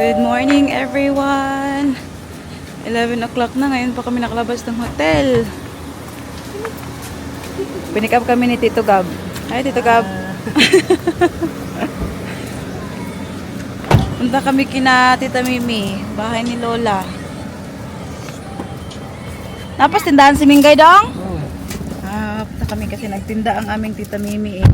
Good morning, everyone! 11 o'clock na. Ngayon pa kami nakalabas ng hotel. Pinick up kami ni Tito Gab. Hi, Tito Gab. Punta kami kina Tita Mimi, bahay ni Lola. Napas tindahan si Mingay dong? Ah, punta kami kasi nagtinda ang aming Tita Mimi eh.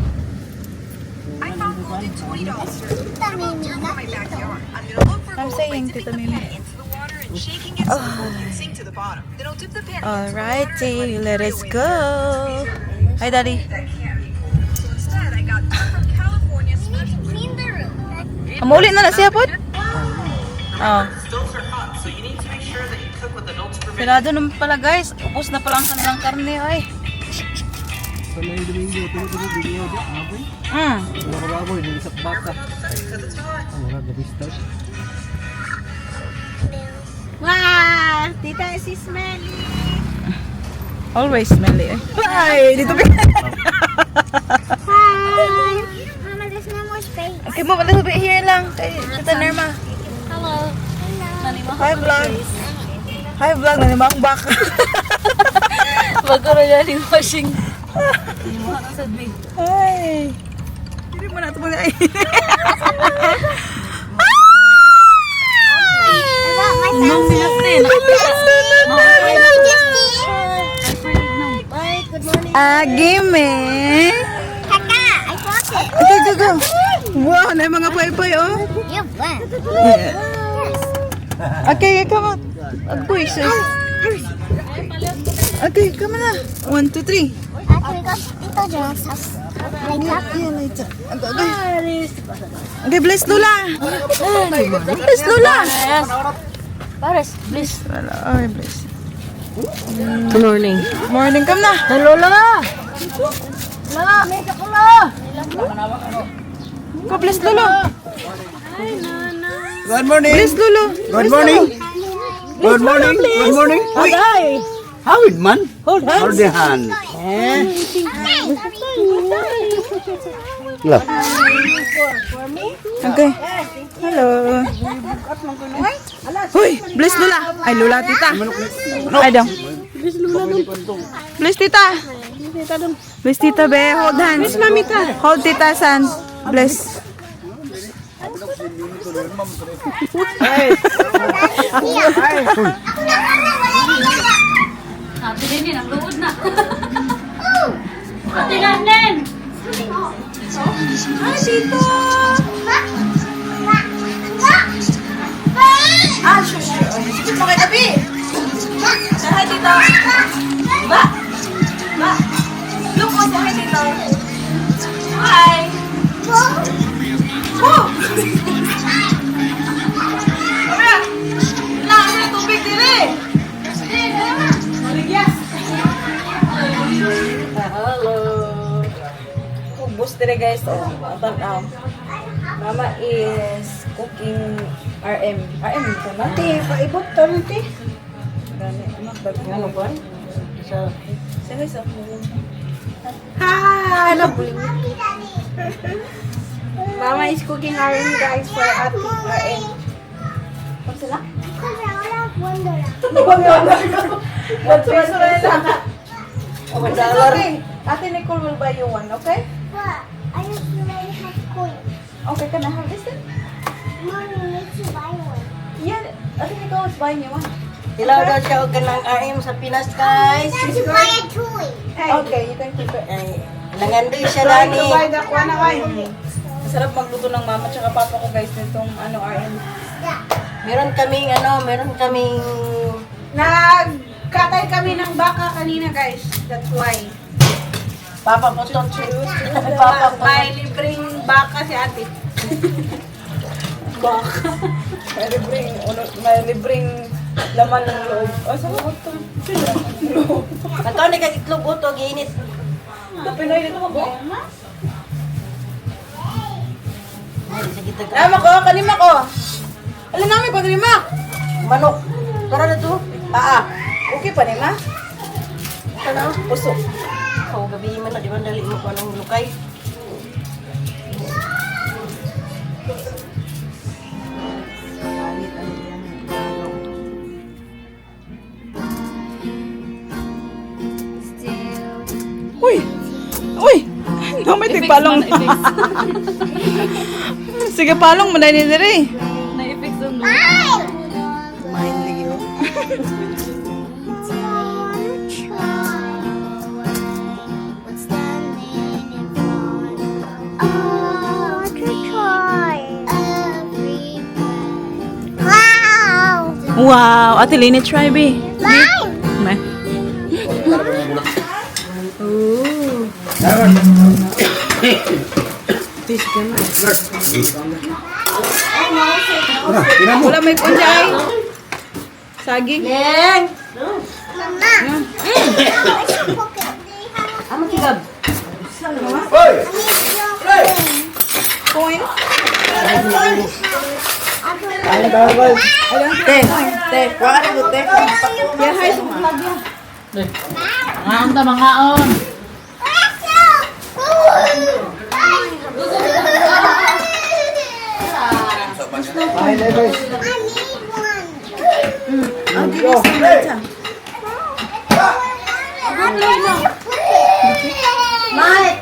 I found gold in $20. Tita Mimi, In my backyard. I'm gonna look for I'm gold by saying, dipping Tita the Mimi. pan into the water and shaking it so the gold can sink to the bottom. Then I'll dip the pan into the water and Alrighty, let let it us carry away go. The dirt. Hi, Daddy. That can't be gold. So instead, I got dirt from California special. Clean the room. Amuli na na siya pod? Oh. Stoves are hot, so you need to make sure that you cook with adult supervision. Sarado naman pala, guys. Ubos na pala ang kanilang karne ay. Sa may Domingo, tulo-tulo, video, di, aboy. Wala ka baboy, dili sa baka. Because it's hot. Ang wala, gabi start. Wow! Tita, si Smelly. Always smelly eh. Ay, dito ba? Hi! Mama, there's no more space. Okay mo, a little bit here lang. Kay Tita Nerma. Hello. Hello. Hi, vlog. Hi, vlog. Nanimang baka. Bago rin yan yung washing. Ay. Hindi mo na ito muna. I bought my fancy. Hello, Justine. Bye, good morning. Agime. Kaka, I bought it. Okay, go, go. Wow, na yung mga paypay, oh. You won. Yeah. Yes. Okay, come on. Agoy, sus. Okay, come on na. One, two, three. Okay, go. Tito John's house. Light up. Yeah, later. Okay, okay. Okay, bless Lola. Bless Lola. Yes. Pares, please. Wala, ay, bless. Good morning. Morning, come na. Lola! Lola, may kakula! Go, bless Lolo. Good morning! Bless Lolo. Good morning! Good morning! Good morning! Uy! Hawid man! Hold hands! Hold the hand. La. Okay. Hello. Huy, bless Lola. Ay, Lola, Tita. Ay, dong. Bless Tita. Bless Tita, be. Hold hands. Bless Mamita. Hold Tita's hand. Bless. Ate Lenin, ang luod na. Ate Lenin! Hi, Tita. Ah, sure, sure. Oh, sige pa kay tabi. Say hi, Tita. Ba? Ba? Look, oh, say hi, Tita. Hi. Oh! Come here. Na, ano na tubig diri? Yes. Hello. Ubos dire, guys. Oh, ang tanaw. Mama is cooking RM. RM ito na? Ate, paibot to ate. Gani, anak, bago. Ano ba? Sa Sige, sa. Ha, ano? Mama is cooking RM, guys, for ate. RM. Pag sila? Because I only have $1. One peso na lang. $1. Okay. Ate Nicole will buy you one, okay? But I just already have coins. Okay, can I have this then? Mommy needs to buy one. Yeah, Ate Nicole is buying you one. Ilaw daw siya og kanang RM sa Pinas, guys. That's to buy a toy. Okay, you can keep it. Ay, nangandoy siya lani. Masarap magluto ng mama tsaka papa ko, guys, nitong ano RM. Meron kaming ano, meron kaming Nagkatay kami ng baka kanina, guys. That's why. Papa Putot. Papa Putot. May libreng baka si ate. Baka. May libreng, ano, may libreng laman ng loob. Oh, sa ko ito. Loob. Nagkaon ni kag itlog uto giinit. Ito, Pinoy dito ko. Ay, sa kita ka. Nama ko, kanima ko. Alin namin ko, kanima. Manok. Tara na to. Paa. Okay pa nima? Ano? Puso. Oh, gabi man na di ba dali mo ko anong lukay. palong. Na-fix. Sige, palong mo na ni diri. Na-fix ang Kumain lagi oh. What's standing in front of every Wow! Wow, Ate Lene, try be. Mine! May. Wala may kunja ay. Saging. Leng! Mama! Amo tigab. Hoy! Coin. Te, te, kuha ka na te. Yeah, hi sa vlog ya. Mangaon ta, mangaon. Ay, ay, guys. I need one. Ang ginis ng matcha. Mike!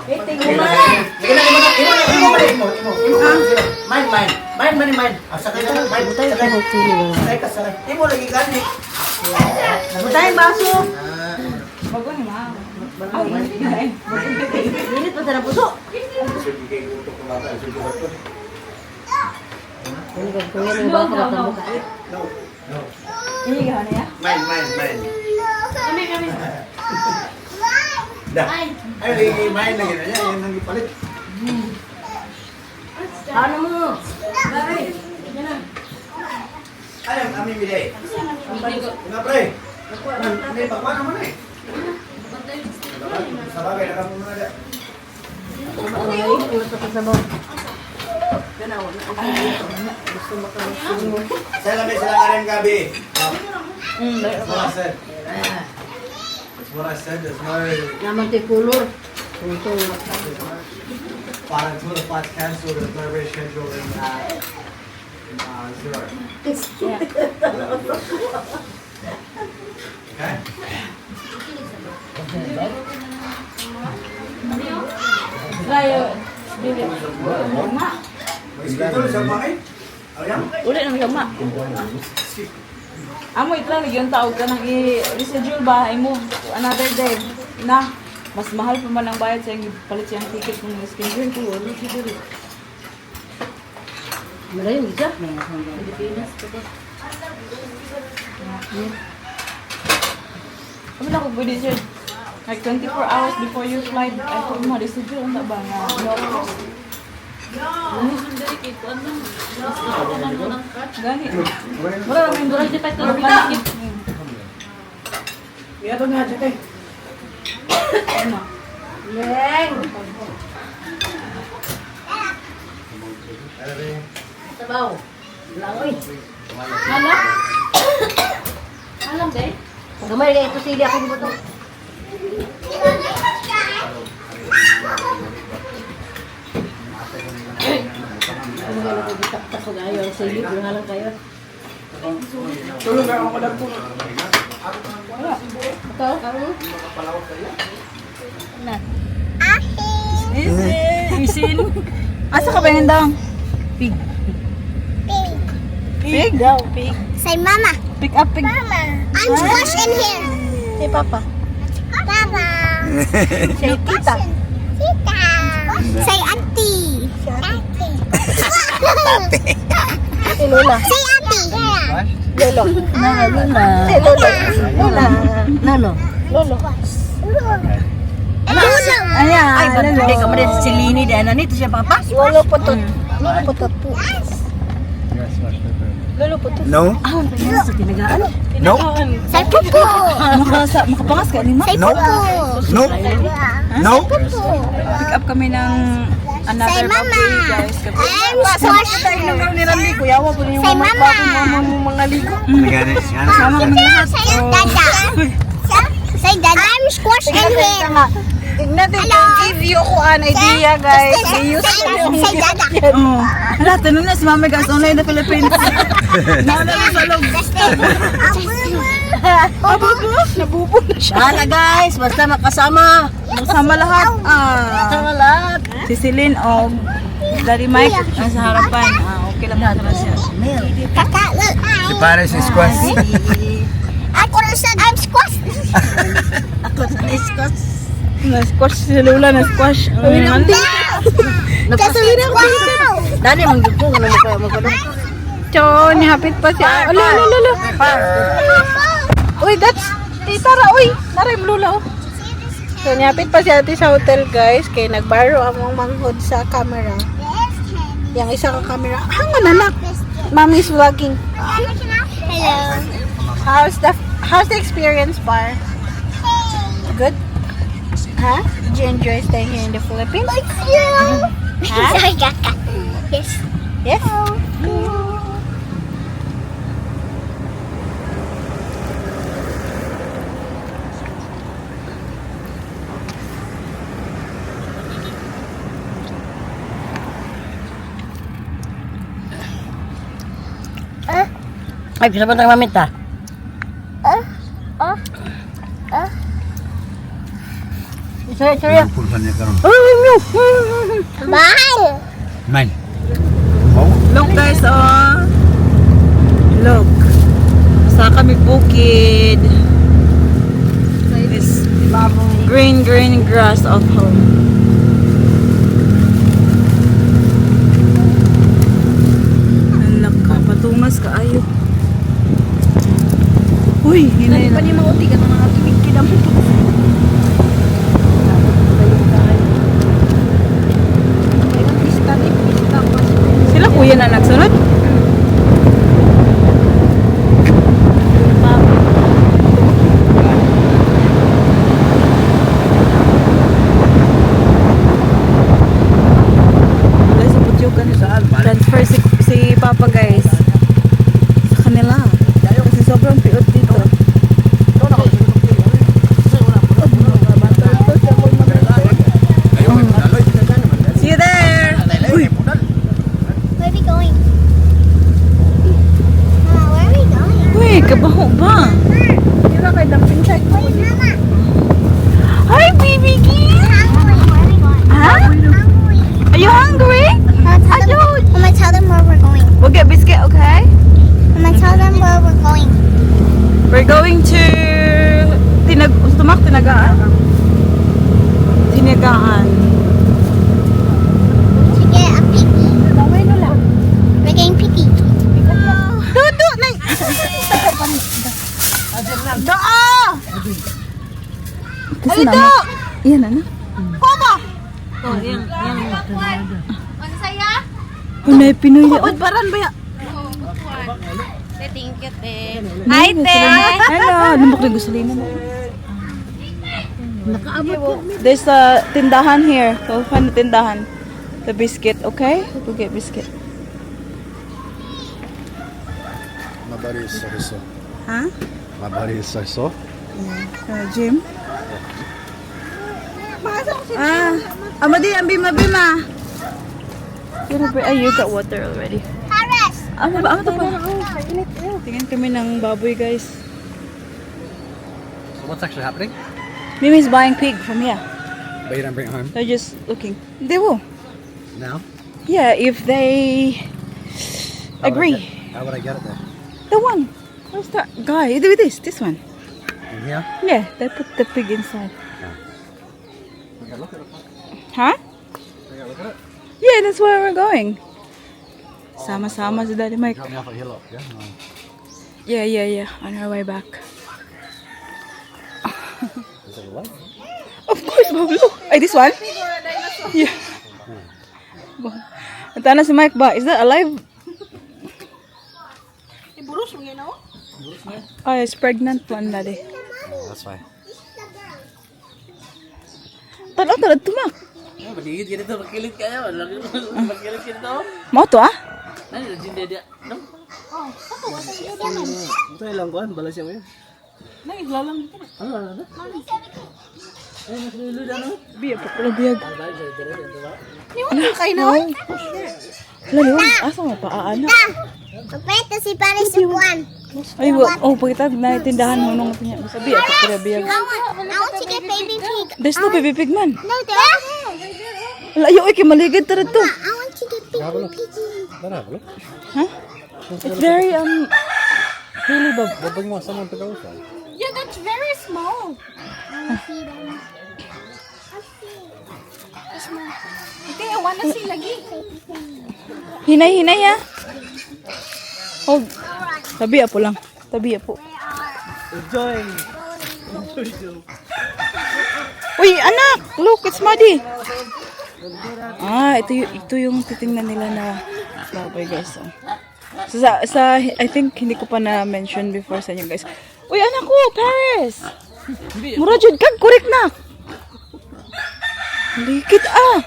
Sige na, imo na, imo na, imo na, imo, imo, imo. Mine, mine. Mine, mine, mine. Ah, sakay ka, mine, sakay. Sakay ka, sakay. Imo lagi gani. Nabutay baso. Bago ni ma. Ay, Init pa sa na puso. Inigaw na ya. Mine, mine, mine. Kami, kami. Dah. Ay, lagi mine lagi na niya, yan ang gipalit. Ano mo? Ay, ang aming biday. Nga pre. May pakwan naman eh. Sa bagay, nakamuna na. Sa labi sila nga rin gabi. That's what I said. That's what I said. There's no Naman ti kulor. parang two of the flights cancelled. There's no reschedule in zero. Okay? Try, Bili. Mag-schedule sa mga Alam? Uli na ma. Amo itlang lagi yung tawag ka nang i-reschedule ba? I-move to another day. Na, mas mahal pa man ang bayad sa iyong palit siyang ticket kung schedule ko. Ano siguro? Malayo isa. Kami na ko pwede sir. Like 24 hours before your flight, ay kung mo reschedule ang ba nga. No cost. Gani. Wala naman yung Durante pa ito. Panikip. Leng! Sabaw. Langoy. Alam? Alam, day? Gamay na ito sili ako buto. Ano ba nagbitaktak ko kayo ang sili, nga lang kayo. Tulog ako ko po. Ito? Isin. Asa ka ba yun dang? Pig. Pig? Daw, pig. Say mama. Pick up pig. Mama. I'm squash in here. Say papa. Papa. Say tita. Tita. Say auntie. Auntie. Say lola. Say auntie. Lolo. Lola. Say lolo. Lola. Lolo. Lolo. Lolo. Ayan. Ay, ba't ka mo din si Lini dahil nito siya papa? Lolo putot. Lolo putot. Lolo putot. No. Ah, ang tayo sa tinagaan. No. Say pupu. Makasa, makapangas ka ni ma. Say No. pupu. No. No. Pupu. Pick up kami ng another Say mama. puppy, guys. Gabi. I'm squash. Tayo nilang ligo. Yawa po niyo Say mama. mga ligo. Sama kami lahat. Say dada. Say dada. I'm squash in here. Tignan natin Hello. give you ko an idea, guys. I-use ko yung Say dada. Oh. Hala, tanong na si Mama guys, online na Philippines. Nauna na sa loob. Justin. Abubo? Nabubo na siya. Sana guys, basta makasama. Sama lahat. Ah. Sama lahat. Si Celine o Daddy Mike nasa harapan. Ah, okay lang na siya. Kaka, look. Si Paris is squash. Ako sa I'm squash. Ako sa iskos. Na-squash si Lola, na-squash. Kasi wow. Dani manggugong ano mo kaya magkano. Cho, nihapit pa siya. Ala, ala, ala, ala. Uy, that's... Tita ra, uy. Narim lula, oh. So, nihapit pa si ate sa hotel, guys. Kay nagbaro among manghod sa camera. Yang isa ka camera. Hangan, anak. Mommy's vlogging. Hello. How's the experience, Bar? Good? Huh? Did you enjoy staying here in the Philippines? Huh? Yes. Yes? Ay, bisa ba tayong mamit ah? Sorry, sorry. Pulsan niya karon. Bye. Mine. Look guys, oh. Look. Sa kami bukid. This green, green grass of home. Alak ka, patungas ka ayo. Uy, hinay na. Pa ni mga uti ka mga tubig kinamo. Sila kuya na nagsunod? Guys, sa Putyugan. Transfer si Papa guys. Sa kanila. Kasi sobrang piot dito. See you there! Uy! Where are we going? Mama, where are we going? Uy, kabaho ba? Dira kay dumping site. Wait, Mama. Hi, baby Gee! Hungry. Where are we going? Huh? Hungry. Are you hungry? Mama, tell them where we're going. We'll get biscuit, okay? Mama, tell them where we're going. We're going to Tinag Tumak Tinagaan. Tinagaan. To get a piggy. We're getting piggy. Dudu na. Doa. Kasi na. Iyan na. Koma. Punay Pinoy. Baran ba ya? Thank you, te. Hi, te! Hello. Lumbok na gasolina mo. There's a tindahan here. We'll find the tindahan. The biscuit, okay? We'll get biscuit. My body is so sore. Huh? My body is so sore. Gym? Ah, amadi, ambi mabima. Ay, you got water already. Paris. Ama ba? Ama to pa. Tingin kami ng baboy, guys. So what's actually happening? Mimi's buying pig from here. But you don't bring it home They're just looking. They will. now? Yeah, if they How would I agree. How would I get it there? The one. What's that guy? Do this. This one. In here? Yeah, they put the pig inside. Okay, look at it. Huh? Okay, look at it. Yeah, that's where we're going. Sama-sama si Daddy Mike. Drop me off at Hillock, yeah? No. Yeah. On our way back. Is it a lake? Of course, Pablo. Ay, this one? Yeah. Ba- na si Mike ba? Is that alive? Iburos mo yun, oh. Oh, it's pregnant one, Daddy. Oh, that's fine. Tanaw, tanaw, tumak. Magigit ka dito, magkilit kayo. Magkilit ka dito. Mau to ah? Ano, dia. No? Ito ilang kuan, bala siya ngayon. Biya pa pala biyag. Kay na, oy. Lalo, asa mo pa aana? Pagpeta si Paris sa buwan. Ay, oh, pagkita na tindahan mo nung pinya. Sabi, ako pala biyag. I want to get baby pig. There's no baby pig man. No, there is. Wala, ayo, oy, kay maligid tara to. I want to get baby piggy. Huh? It's very, really bab. Yeah, that's very small. I want to see them. I see. It's my Okay, I wanna see lagi. baby pig. Hinay, hinay, ah. Hold. Tabi, apo lang. Tabi, apo. Enjoy. Uy, anak! Look, it's muddy. Ah, ito yung titingnan nila na baboy, guys. Oh. So, sa, I think, hindi ko pa na-mention before sa inyo, guys. Uy, anak ko, Paris! Mura jud kag, correct na! Likit ah!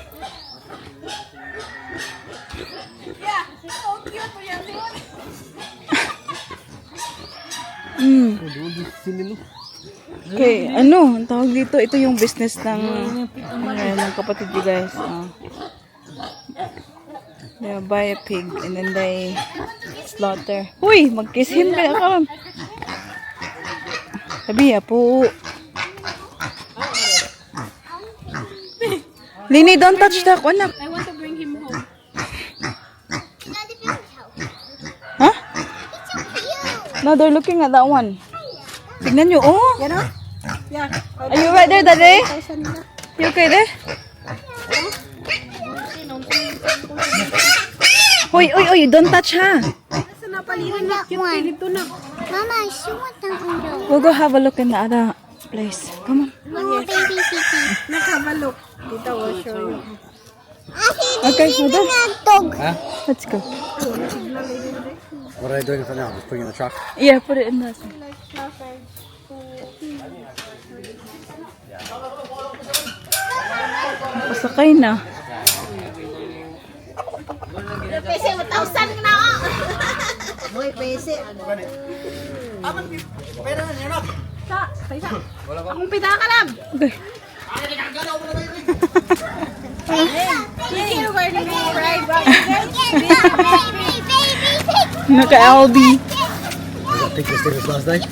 Yeah, so cute po yan. Okay, ano, ang tawag dito, ito yung business ng, ano, ng kapatid ko, guys. Oh. They buy a pig and then they slaughter. Uy, mag-kiss him ka ka. Sabi, apo. Lini, don't touch that, anak. I want to bring him home. Not the baby house. Huh? It's so cute. No, they're looking at that one. Tignan nyo, oh. Yan o? Yeah. Are you right there, daddy? You okay there? Uy, uy, uy, don't touch ha. Sa napalihan na That cute one. dito na. Mama, I still want that one though. We'll go have a look in the other place. Come on. No, baby piggy. Nakabalok. Dito, will show you. I see Okay, this hold even on. a dog. Let's go. What are they doing for now? Just putting it in the truck? Yeah, put it in the. Pasakay na. Pese, 1,000 na ako. Pera na niya. Sa, sa isa. Akong pita ka lang. Okay. Thank you for the ride. Baby, baby pig. Naka-LB. Think this thing was last night?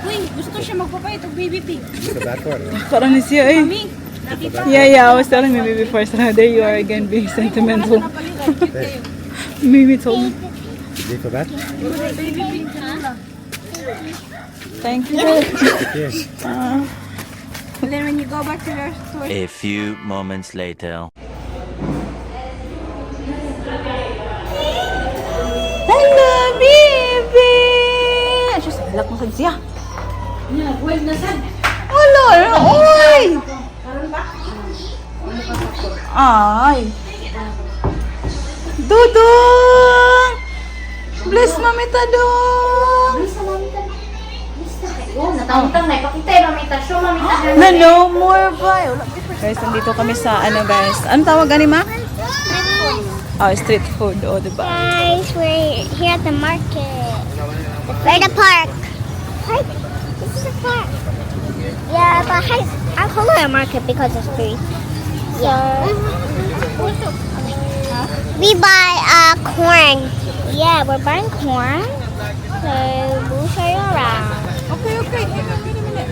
Uy, gusto siya magpapait og baby pig. Feel bad for it. Parang ni siya eh. Mami, nakita Yeah, I was telling Mimi before. So there you are again being sentimental. napalitan. Cute kayo. Mimi told me. Did you feel bad? Baby pig na. Thank you. Yes. And then when you go back to your store, A few moments later. Hello, baby! Diyos, halak mo sa siya. well na sad. Hello, oy! Ay. Dudong! Bless Mamita Dong! Oh, natangtang na. Ipakita eh, mamita. Show mamita. Na no more bye. Guys, nandito kami sa ano guys. Ano tawag gani ma? Oh, street food. Oh, diba? Guys, we're here at the market. We're at the park. Park? This is a park. Yeah, but I call it a market because it's free. Yeah. We buy corn. Yeah, we're buying corn. So we'll show you around. Okay. Hang on, wait a minute.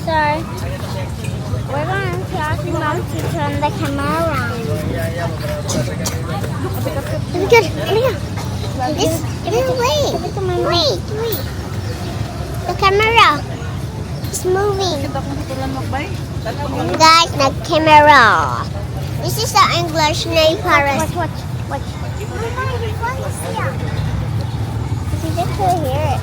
So we're going to ask Mom to turn the camera around. Let me get it. Let me go. This, wait, wait, wait. The camera is moving. Guys, the camera. This is the English name Paris. Watch, watch, watch. Mama, what is here? You just could hear it.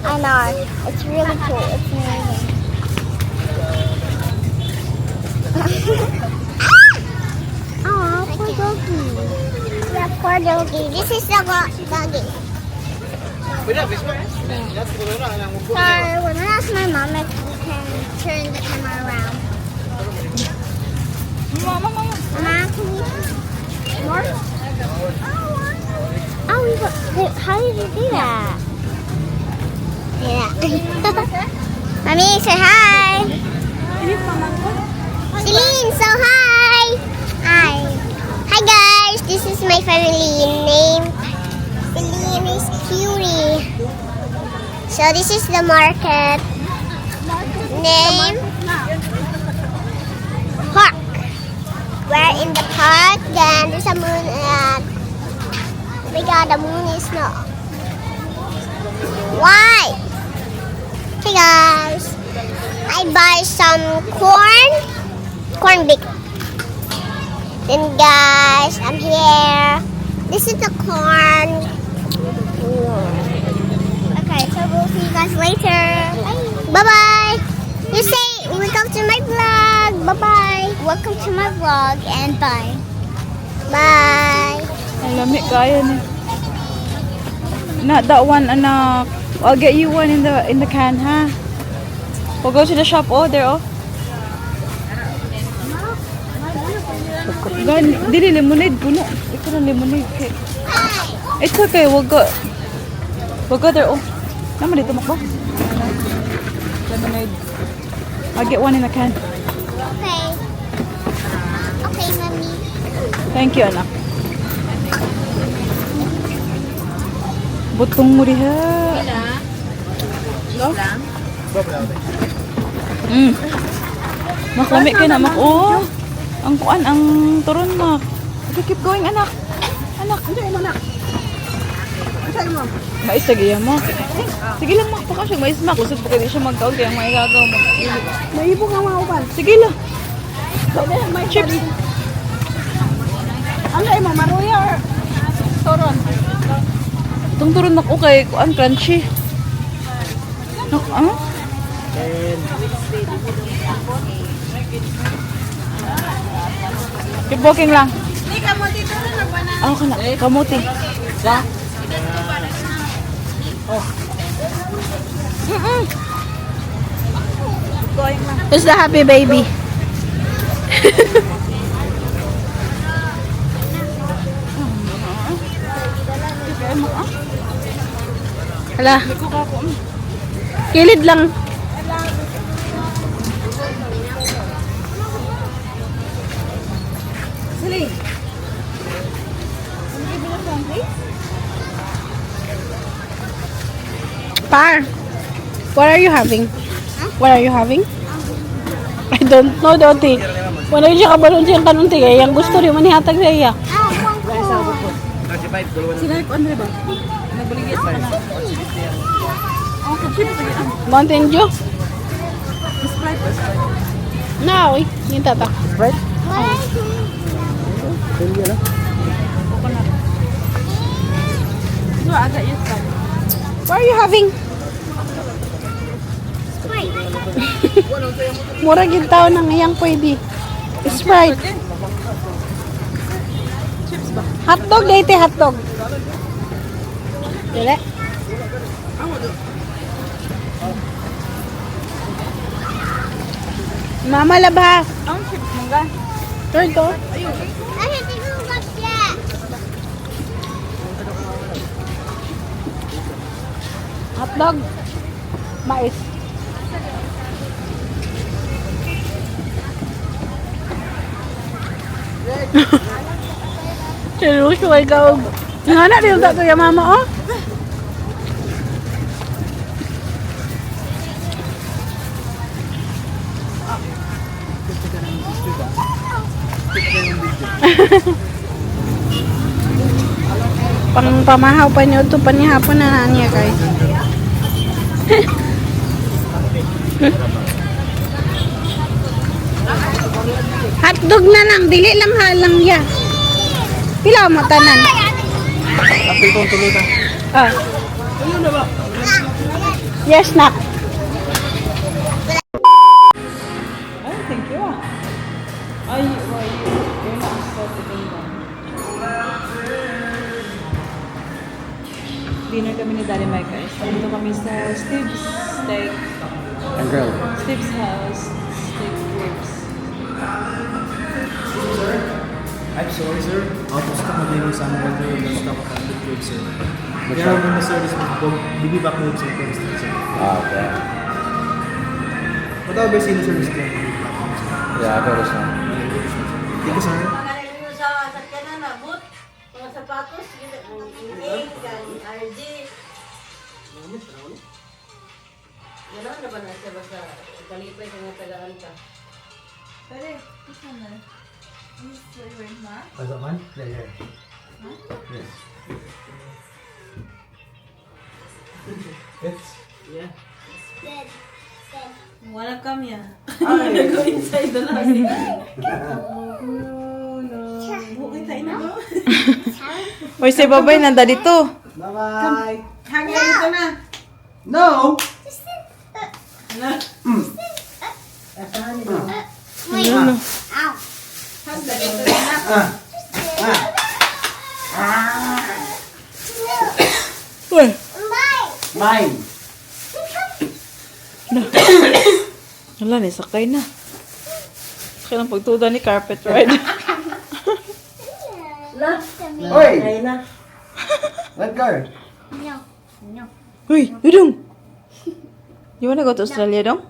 I know. It's really cool. It's amazing. Ah! Aw, poor doggy. Yeah, poor doggy. This is the doggy. So, we're gonna ask my mom if we can turn the camera around. Mama, mama. Mom, can we more? Oh, we got, how did you do that? Yeah. Mommy, say hi. Celine, so hi. Hi. Hi guys, this is my family name. Celine is cutie. So this is the market. Name Park. We're in the park. Then there's a moon and oh my God, the moon is not. Why? Hey guys, I buy some corn, corn bake. Then guys, I'm here. This is the corn. Okay, so we'll see you guys later. Bye bye. You say welcome to my vlog. Bye bye. Welcome to my vlog and bye. Bye. Ang lami kaya ni. Not that one, anak. I'll get you one in the can, ha? We'll go to the shop. Oh, there, oh. Gan, dili lemonade puno. Ito na lemonade kay. It's okay. We'll go. We'll go there. Oh. Naman dito makba. Lemonade. I'll get one in the can. Okay. Okay, Mommy. Thank you, anak. Butong mo diha. No? Maklami kay na mak. Oh. Ang kuan ang turon mak. Okay, keep going, anak. Anak, Ano mo anak? Ano mo? Mais lagi yan mo. Sige lang mak, baka siya mais mak. Usod pa kayo siya magkaon kaya may gagaw mo. Maibo ka mga uban. Sige lang. Pwede, may Chips. Ano mo, maruya or turon? Itong turon mak okay, kuan crunchy. Nak, ah? Keep walking lang. Hindi ka mo dito rin na na. Ako ka na. Kamuti. Oh. Who's the happy baby? Hala. Kilid lang. Celine. Can you give me the phone, please? Par. What are you having? What are you having? I don't know, Doti. Wala siya kabalon siyang kanunti. Kaya yung gusto rin manihatag sa iya. Ah, one corn. Sila ko ano ba? Nagbaligya pa na. Oh, chips lagi ah. Mountain Dew? Sprite ba? Sprite. No, eh. Yung tata. Sprite? What? Pili lang. Coconut. So, aga yung Sprite. What are you having? Sprite. Mura gid tao nang iyang pwede. Sprite. Chips ba? Hotdog, date hotdog. Dili. Mama laba. Ang chips mangga. Turn to. I think we got yet. Hotdog. Mais. Seryoso ay kaog. Nga na din ta ya mama oh. Pang pamahaw pa niyo to panihapon na niya guys. Hotdog na lang, dili lang halang ya. Pila mo tanan? Apil kong tuloy ta. Ah. Yes, nak. Ay, thank you ah. Ay, why you're not supposed to eating them. Dinner kami ni Daddy Mike, guys. Dito kami sa Steve's Steak. And grill. Steve's House Steak Ribs. I'm sorry, sir. Out of stock na din yung summer order and stock of the food, sir. Pero when the service will be back with sir, sir. Ah, okay. But I'll be seeing the service plan. Yeah, I got it now. Thank you, sir. Sa sakyanan na, boot, mga sapatos, ang ang RG. Ganoon na ba na siya basta kalipay ka nga tagaan ka? Is that mine? Yeah. Yes. It's Yeah. Good. Good. Wanna come here? Wanna go inside the house? No. Bukit tayo na no? Uy, say bye-bye na dito. Bye-bye. Hanggang dito na. No! Wait. Ow. Ah. Ah. Uy. Bye. Mine. Wala, ni sakay na. Sakay ng pagtuda ni carpet ride. Oy! Ay na. Let go. No. No. Uy, Dudong! You wanna go to Australia, Dong?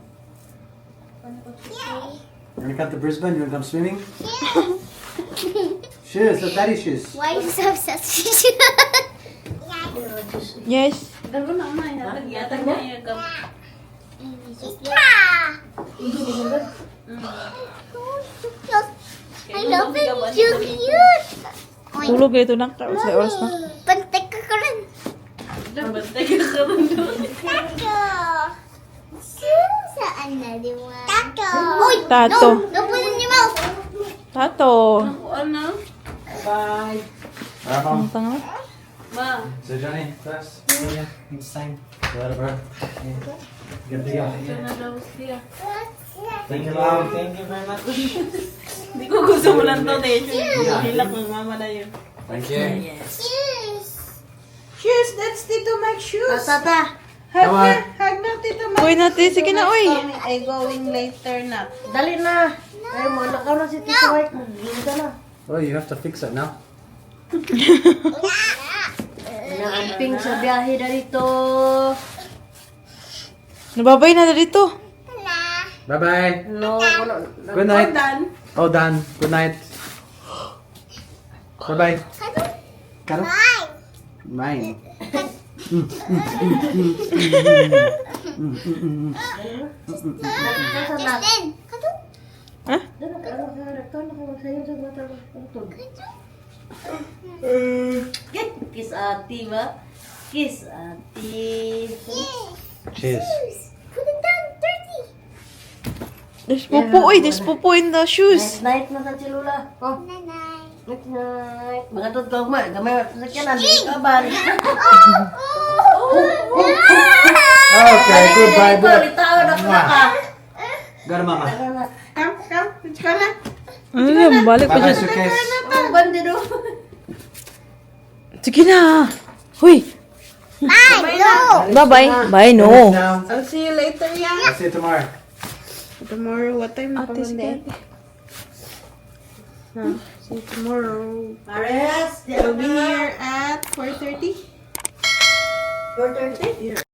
You wanna come to Brisbane? You wanna come swimming? Shoes, the daddy shoes. Why are you so obsessed with shoes? Yes. Ganoon na na, yatag na yung kap. Yeah. I love it. So cute. Oy. Tulog ito na. Sa oras na. Bantay ka ka rin. Bantay ka ka rin doon. Taco. Choose another one. Taco. Oy, Tato. No, don't put it in your mouth. Tato. Ako ano? Bye. Bye, Mom. Ang tanga. Ma. So Johnny, first. Yeah, it's the same. Later, bro. Yeah. Good to go. Ito na daw siya. Thank you, Mom. Thank you very much. Hindi ko gusto mo lang to, eh. Hilak ng mama na yun. Thank you. Shoes. Shoes, that's Tito Mike's shoes. Tata, Hug Come on. na, hug na, Tito Mike. Uy, nati, sige na, uy. I going later na. Dali na. Ay, mo na na si Tito Mike. Magluto na. Oh, you have to fix it now. Naamping sa biyahe na dito. Nababay na dito. Bye-bye. No, wala. Good night. Done. Oh, done. Good night. Bye-bye. Karo? Bye. Mine. Justin. Katu. Ha? Get kiss ate ba? Kiss ate. Cheers. Put it down. Dirty. There's popo, uy. There's popo in the shoes. Night night na sa silula. Oh, Night night. night night. Mga tod ka ma, gamay sa sakyanan, di ka ba? Okay, goodbye. Dito, litaw na ka ka. Go to mama. Come, come. Let's go na. Ano na, balik pa Bye-bye, dyan. suitcase. Oh, bandido. Sige na. Uy. Bye. No. Bye-bye. Bye, no. Now. I'll see you later, yeah. I'll see you tomorrow. Tomorrow, what time na Ate, sige. Huh? See you tomorrow. Mares, We'll be here at 4:30. 4:30?